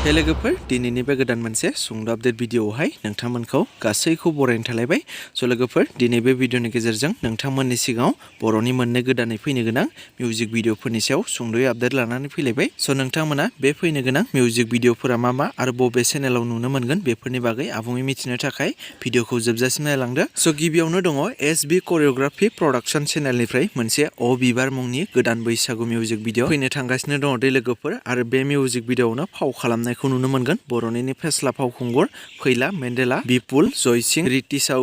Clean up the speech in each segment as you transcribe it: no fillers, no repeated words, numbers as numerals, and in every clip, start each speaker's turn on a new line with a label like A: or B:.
A: लोगोफोर दिनैनि बे गोदान मोनसे सुंद' आपडेट भिडिअआवहाय नोंथांमोनखौ गासैखौ बरायनो थालायबाय। लोगोफोर दिनै बे भिडिअनि गेजेरजों नोंथांमोननि सिगाङाव बर'नि मोननै गोदानै फैनो गोनां मिउजिक भिडिअफोरनि सायाव सुंद'यै आपडेट लानानै फैलायबाय। नोंथांमोना बे फैनो गोनां मिउजिक भिडिअफोरा मा मा आरो बबे चेनेलाव नुनो मोनगोन बेफोरनि बागै आबुङै मिथिनो थाखाय भिडिअखौ जोबजासिम नायलांदो। गिबियावनो दङ एसबि करिय'ग्राफि प्रडाक्शन चेनेलनिफ्राय मोनसे बिबार मुंनि गोदान बैसागु मिउजिक भिडिअ फैनो थांगासिनो दङ दे लोगोफोर आरो बे मिउजिक भिडिअआवनो फाव खालामनायखौ नुनो मोनगोन बर'निनो फेस्ला फावखुंगुर फैला मेन्देला, बिपुल, जयसिं, रितिशा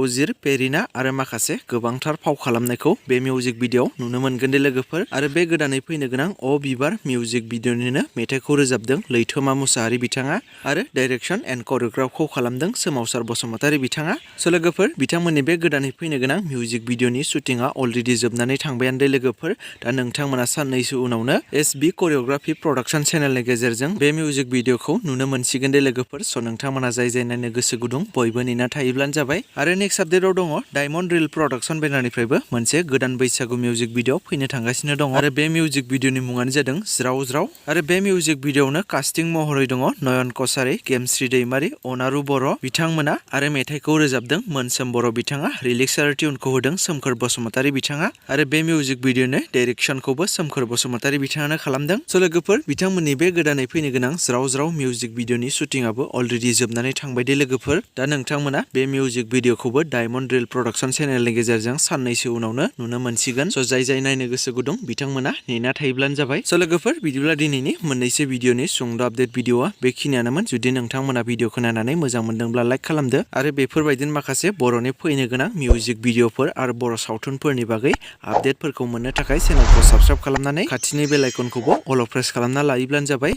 A: पेरिना आरो माखासे गोबांथार फाव खालामनायखौ बे मिउजिक भिडिअआव नुनो मोनगोन दे लोगोफोर आरो बे गोदानै फैनो गोनां बिबार मिउजिक भिडिअनिनो मेथाइखौ रोजाबदों लैथोमा मुसाहारि बिथाङा आरो डाइरेक्सन एन्ड करिय'ग्राफखौ खालामदों सोमावसार बसुमतारी बिथाङा। लोगोफोर बिथांमोननि बे गोदानै फैनो गोनां मिउजिक भिडिअनि शुटिंआ अलरेडि जोबनानै थांबायानो दे लोगोफोर। दा नोंथांमोना साननैसो उनावनो एसबि करिय'ग्राफि प्रडाक्शन चेनेलनि गेजेरजों बे मिउजिक भिडिअखौ नुनो मोनसिगोन दे लोगोफोर। नोंथांमोना जाय नायनो गोसो गुदुं बयबो नेना थायोब्लानो जाबाय। आरो नेक्स्ट आपडेटआव दङ डायमन्ड रिल प्रडाक्शन बेनारनिफ्रायबो मोनसे गोदान बैसागु मिउजिक भिडिअ फैनो थांगासिनो दङ आरो बे मिउजिक भिडिअनि मुङानो जादों ज्राव ज्राव आरो बे मिउजिक भिडिअआवनो कास्टिं महरै दङ नयन कसारी, गेमस्रि दैमारी, अनारु बर' बिथांमोना आरो मेथाइखौ रोजाबदों मोनसोम बर' बिथाङा, रिलिक्स आरो टिउनखौ होदों सोमखोर बसुमतारी बिथाङा आरो बे मिउजिक भिडिअनि डाइरेक्सनखौबो सोमखोर बसुमतारी बिथाङानो खालामदों। लोगोफोर बिथांमोननि बे गोदानै फैनो गोनां ज्राव ज्राव मिउजिक भिडिअनि शुटिंआबो अलरेडि जोबनानै थांबाय दे लोगोफोर। दा नोंथांमोना बे मिउजिक भिडिअखौबो डायमन्ड रिल प्रडाक्शन चेनेलनि गेजेरजों साननैसो उनावनो नुनो मोनसिगोन। जाय नायनो गोसो गुदुं बिथांमोना नेना थायोब्लानो जाबाय। लोगोफोर बिदिब्ला दिनैनि मोननैसो भिडिअनि सुंद' आपडेट भिडिअआ बेखिनियानोमोन। जुदि नोंथांमोना भिडिअखौ नायनानै मोजां मोनदोंब्ला लाइक खालामदो आरो बेफोरबायदिनो माखासे बर'नि फैनो गोनां मिउजिक भिडिअफोर आरो बर' सावथुनफोरनि बागै आपडेटफोरखौ मोननो थाखाय चेनेलखौ साबस्क्राइब खालामनानै खाथिनि बेल आइकनखौबो अल प्रेस खालामना लायोब्लानो जाबाय।